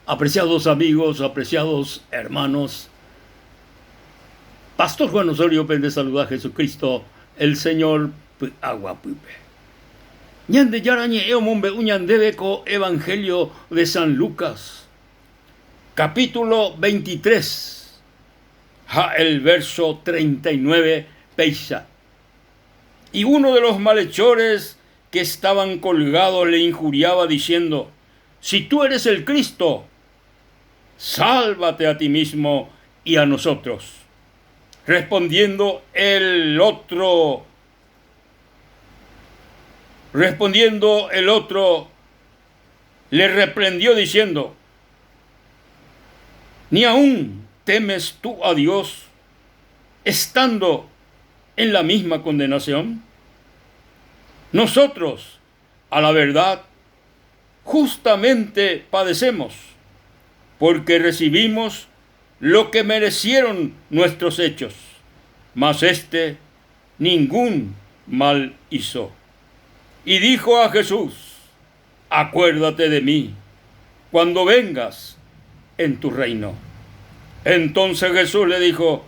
Apreciados amigos, apreciados hermanos, Pastor Juan Osorio pende saluda Jesucristo, el Señor py'aguapýpe. Ñandejára ñe'ẽ omombe'u ñandéve ko Evangelio de San Lucas, capítulo 23 ha el verso 39 péicha. Y uno de los malhechores que estaban colgados le injuriaba diciendo, Si tú eres el Cristo, sálvate a ti mismo y a nosotros. Respondiendo el otro, respondiendo el otro, le reprendió diciendo, Ni aún temes tú a Dios estando en la misma condenación? Nosotros, a la verdad, justamente padecemos, porque recibimos lo que merecieron nuestros hechos, mas éste ningún mal hizo. Y dijo a Jesús, Acuérdate de mí cuando vengas en tu reino. Entonces Jesús le dijo,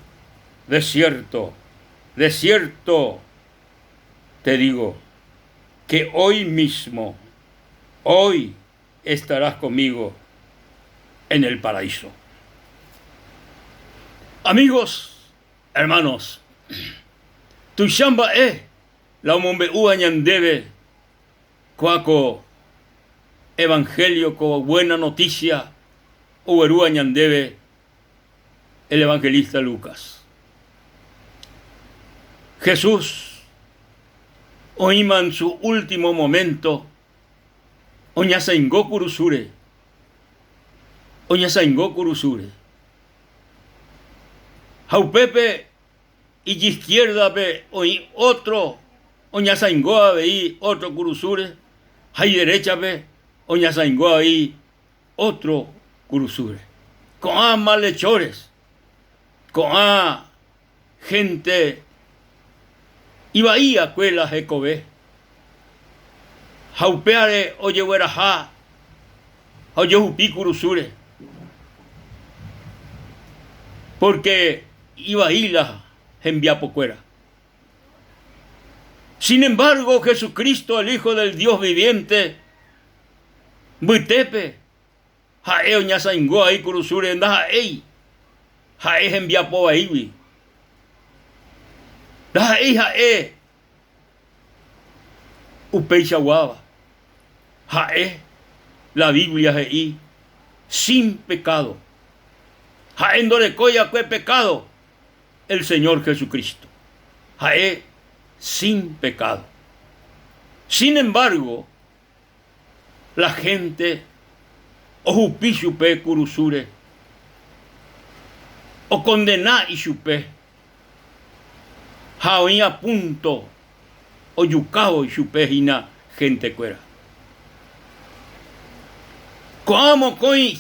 De cierto, de cierto te digo, que hoy mismo, hoy estarás conmigo en el paraíso. Amigos, hermanos, tuicha mba'e la omombe'úva ñandéve kóa ko evangelio, ko buena noticia oguerúva ñandéve el evangelista Lucas. Jesús oĩma en su último momento oñasaingo kurusúre, oñasaingo kurusúre. Ha upépe ijizquiérdape oĩ ótro oñasaingo avei ótro kurusúre ha ideréchape oñasaingo avei ótro kurusúre. Ko'ã malhechores, ko'ã hénte ivai'akue la hekove ha upévare ojegueraha ha ojehupi kurusúre, pórke ivai la hembiapokuéra. Sin embargo, Jesucristo, el Hijo del Dios viviente, mbytépe ha'e oñasaingo ai kurusúre ndaha'éi ha'e hembiapo vaígui. Ndaha'éi ha'e upeichaguáva. Ha'e, la Biblia he'i, sin pecado. Ha'e ndorekói akue pecado el Señor Jesucristo. Ha'e sin pecado. Sin embargo, la hénte ohupi chupe kurusúre, okondena ichupe ha oĩ a púnto ojukávo ichupe hína hentekuéra. Ko'ã mokõi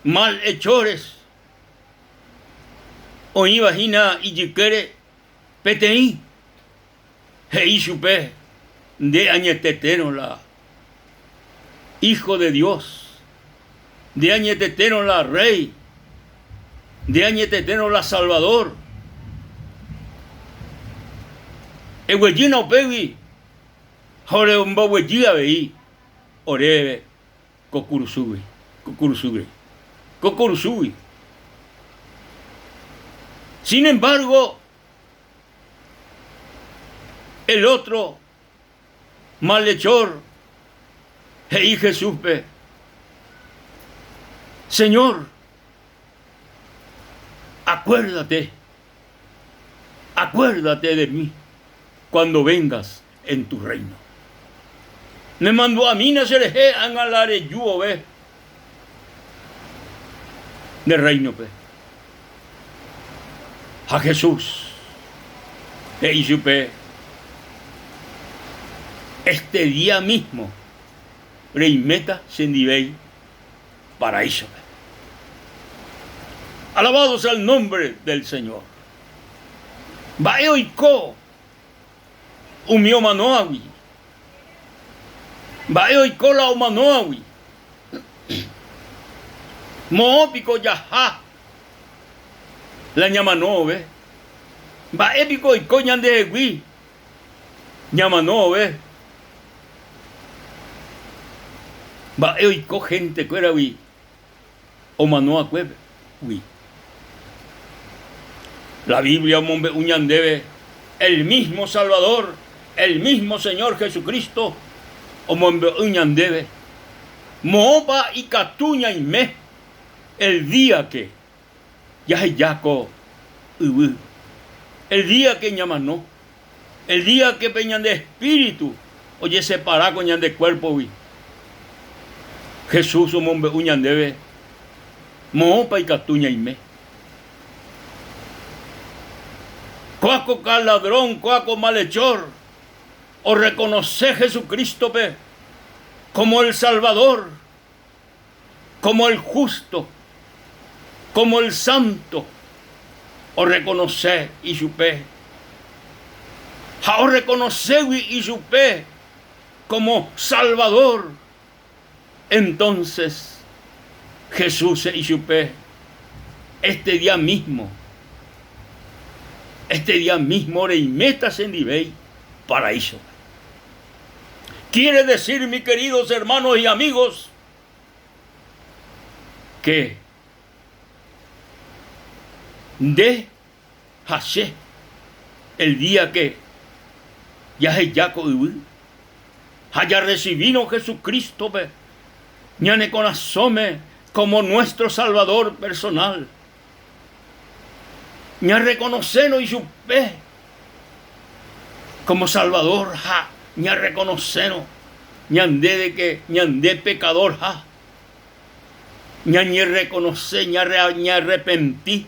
malhechores oĩva hína ijykére peteĩ He'i chupe, Nde añetetérõ la Hijo de Dios, nde añetetérõ la Rey, nde añetetérõ la Salvador. Eguejýna upégui ha oremboguejy avei oréve ko kurusúgui, ko kurusúgui, ko kurusúgui. Sin embargo, El ótro malhechór he'i Jesúspe, Señor, acuérdate, acuérdate de mí cuando vengas en tu reino. Nemandu'amína cherehe ág̃a la reju vove nde rréinope. Ha Jesús he'i chupe, Este día mismo reiméta chendivéi paraísope. Alabado sea el nombre del Señor. Mba'e oiko umi omanóagui? Mba'e oiko la omanóagui? Moõ piko jaha la ñamanóve? Mba'e piko oiko ñandehegui ñamanóve? Mba'e oiko héntekuéragui omano'akuégui? La Biblia omombe'u ñandéve el mismo Salvador, el mismo Señor Jesucristo omombe'u ñandéve moõpa ikatu ñaime el día que jaheja ko yvy, el día que ñamano, el día que pe ñande espíritu ojesepara ko ñande cuerpo-gui. Jesús omombe'u ñandéve moõpa ikatu ñaime. Kóa ko ladrón, kóa ko malhechor orrekonose Jesucristo-pe como el Salvador, como el justo, como el santo, orrekonose ichupe. Ha orrekonoségui ichupe como Salvador, entonces Jesús he'i chupe, Este día mismo, este día mismo reiméta chendivéi paraísope. Quiere decir, mis queridos hermanos y amigos, que nde ha che, el día que jaheja ko yvy ha jarrecibírõ Jesucristo-pe ñane korasõme como nuestro Salvador personal, ñarreconocérõ ichupe como Salvador ha ñarreconocérõ ñande de que ñande pecador-ha, ñañerreconoce, ñaarrepenti,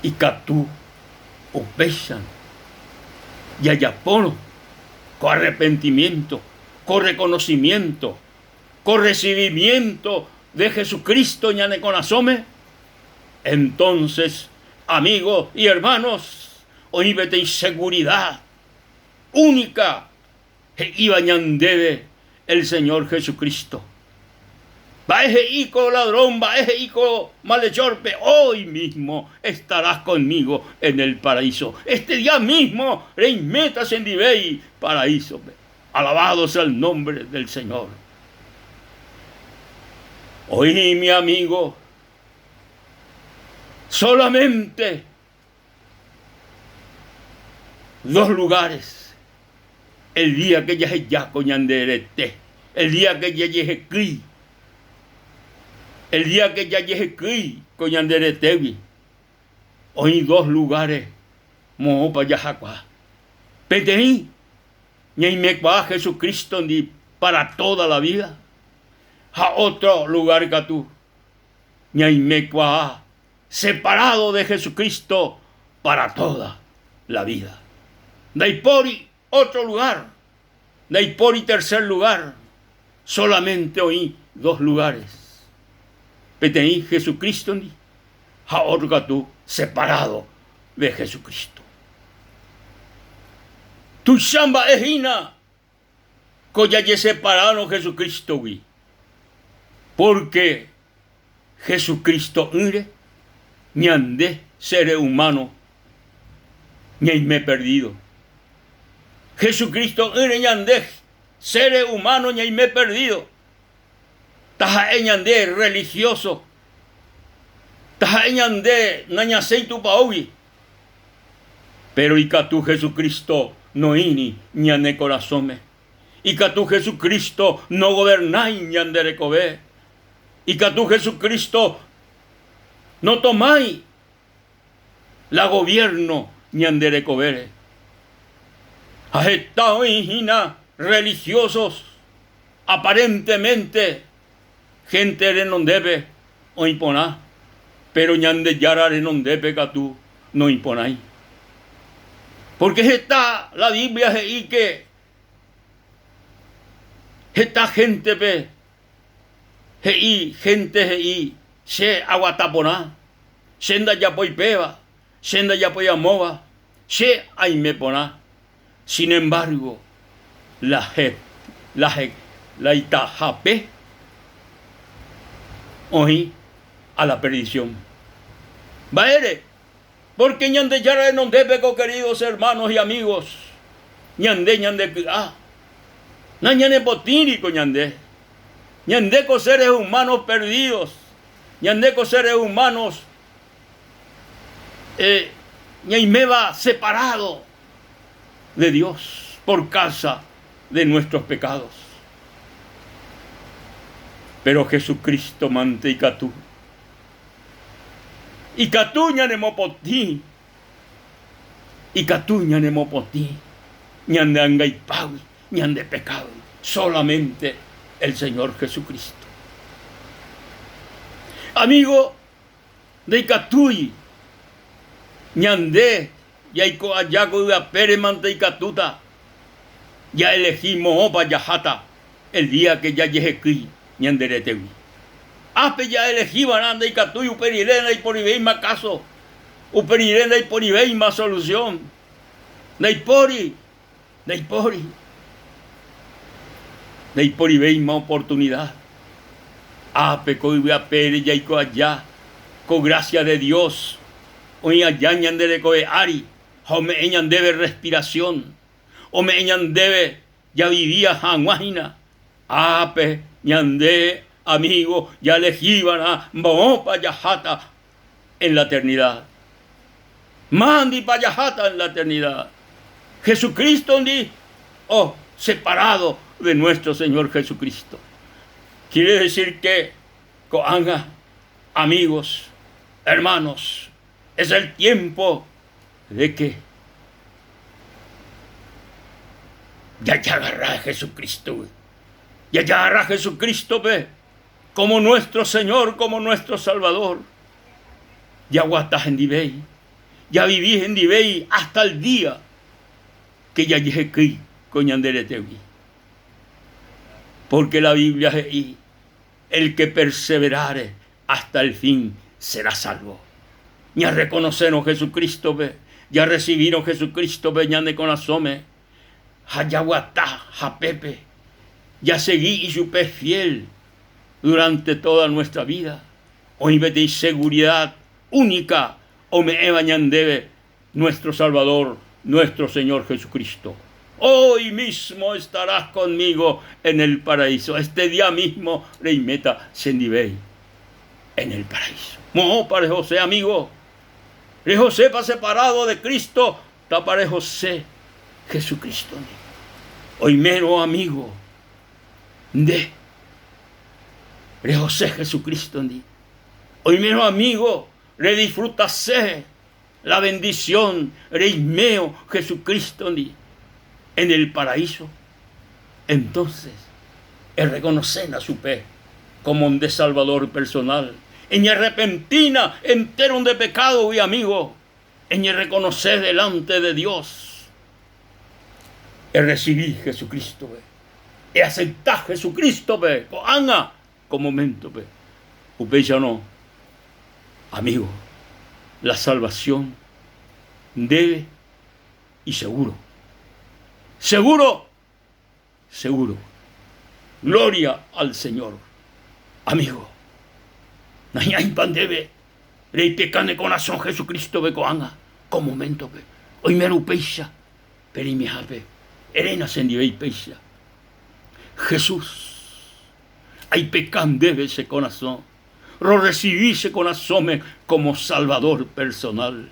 ikatu upéicharõ jajapórõ ko arrepentimiento, ko reconocimiento, ko recibimiento de Jesucristo ñane korasõme, entonces, amigos y hermanos, oĩ peteĩ seguridad única he'íva ñandéve el Señor Jesucristo. Mba'e he'i ko ladrón, mba'e he'i ko malhechorpe, hoy mismo estarás conmigo en el paraíso. Este día mismo reiméta chendivéi paraísope. Alabado sea el nombre del Señor. Oĩ mi amigo, solamente dos lugares el día que jaheja ko ñande rete, el día que jajehekýi, el día que jajehekýi ko ñande retégui, oĩ dos lugares moõpa jahakuaa. Peteĩ ñaimekuaa Jesucristo-ndi para toda la vida ha otro lugar katu ñaimekuaa separado de Jesucristo para toda la vida. Ndaipóri otro lugar, ndaipóri tercer lugar, solamente oĩ dos lugares, peteĩ Jesucristo-ndi ha otro katu separado de Jesucristo. Tuicha mba'e hína ko jajeseparárõ Jesucristo-gui, pórke Jesucristo'ỹre ñande seres humanos ñaime perdido. Jesucristo'ỹre ñande seres humanos ñaime perdido. Taha'e ñande religioso, taha'e ñande nañasẽi tupaógui, péro ikatu Jesucristo noĩri ñane korasõme. Ikatu Jesucristo nogovernái ñande rekove. Ikatu Jesucristo notomái la gobierno ñande rekovére. Ha heta oĩ hína religiosos aparentemente gente renondépe oĩ porã, pero Ñandejára renondépe katu noĩ porãi. Porque heta la Biblia he'i que heta gente-pe he'i, gente he'i che aguata porã, che ndajapói péva, che ndajapói amóva, che aime porã. Sin embargo, la he, la he, la itahape. Oĩ a la perdición. Mba'ére? Porque Ñandejára renondépe ko queridos hermanos y amigos, ñande ñandeky'a. Nañanepotĩri ko ñande. Ñande ko seres humanos perdidos. Ñande ko seres humanos eh, ñaiméva separado de Dios por causa de nuestros pecados. Pero Jesucristo mante ikatu. Ikatu ñanemopotĩ, ikatu ñanemopotĩ ñande angaipágui, ñande pekádogui, solamente el Señor Jesucristo. Amigo, ndaikatúi ñande jaiko aja ko yvapére mante ikatúta ja'elehi moõpa jaháta el día que jajehekýi ñande retégui. Ápe ja'elehi va'erã ndaikatúi upe rire ndaiporivéima káso, upe rire ndaiporivéima solusión. Ndaipóri, ndaipóri. Ndaiporivéima oportunida. Ápe ko yvy apére jaiko aja ko grásia de Dios oĩ aja ñande rekove ári ha ome'ẽ ñandéve respiración, ome'ẽ ñandéve Javivia hag̃ua hína ápe ñande amígo jalehíva'erã mboõpa jaháta en la eternidad. Mándipa jaháta en la eternidad? Jesucristo-ndi o separado de nuestro Señor Jesucristo. Quiere decir que ko'ág̃a, amigos, hermanos, es el tiempo de que jajagarra Jesucristo-gui, jajagarra Jesucristo-pe como nuestro Señor, como nuestro Salvador, jaguata hendivéi, javivi hendivéi hasta el día que jajehekýi ko ñande retégui. Porque la Biblia he'i, El que perseverare hasta el fin será salvo. Ñarrekonosérõ Jesucristo-pe, jarresivírõ Jesucristo-pe ñane korasõme ha jaguata hapépe, jasegi ichupe fiel durante toda nuestra vida, oĩ peteĩ seguridad única ome'ẽva ñandéve nuestro Salvador, nuestro Señor Jesucristo. Hoy mismo estarás conmigo en el paraíso. Este día mismo reiméta chendivéi en el paraíso. Moõpa rehose, amigo? Rehosépa separado de Cristo? Tapa rehose Jesucristo ndive. Oimérõ, amigo, nde rehose Jesucristo ndive. Oimérõ, amigo, redisfrutase la bendición reimeo Jesucristo-ndi en el paraíso, entonces erreconocena chupe como nde Salvador personal, eñearrepentina entero nde pecado-gui, amigo, eñerreconoce delante de Dios, errecibi Jesucristo-pe, eacepta Jesucristo-pe ko'ág̃a ko momento-pe. Upéicharõ, amigo, la salvación ndéve iseguro. Seguro, seguro. Gloria al Señor. Amigo, nahi'ãipa ndéve reipeka ne korasõ Jesucristo-pe ko'ág̃a ko momento-pe. Oimérõ upéicha pe reimehápe, eréna chendive upéicha. Jesús, aipeka ndéve che korasõ, rorresivi che korasõme kómo Salvador personal.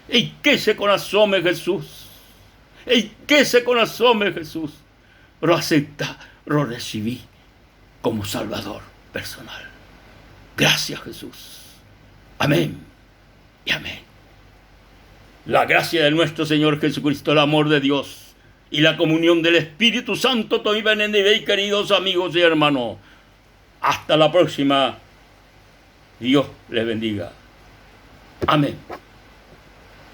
Eike che korasõme Jesús, eike che korasõme Jesús, roasepta rorresivi kómo Salvador personal. Gracias Jesús. Amén y amén. La gracia de nuestro Señor Jesucristo, el amor de Dios y la comunión del Espíritu Santo toĩ penendivéi queridos amigos y hermanos. Hasta la próxima. Dios les bendiga. Amén.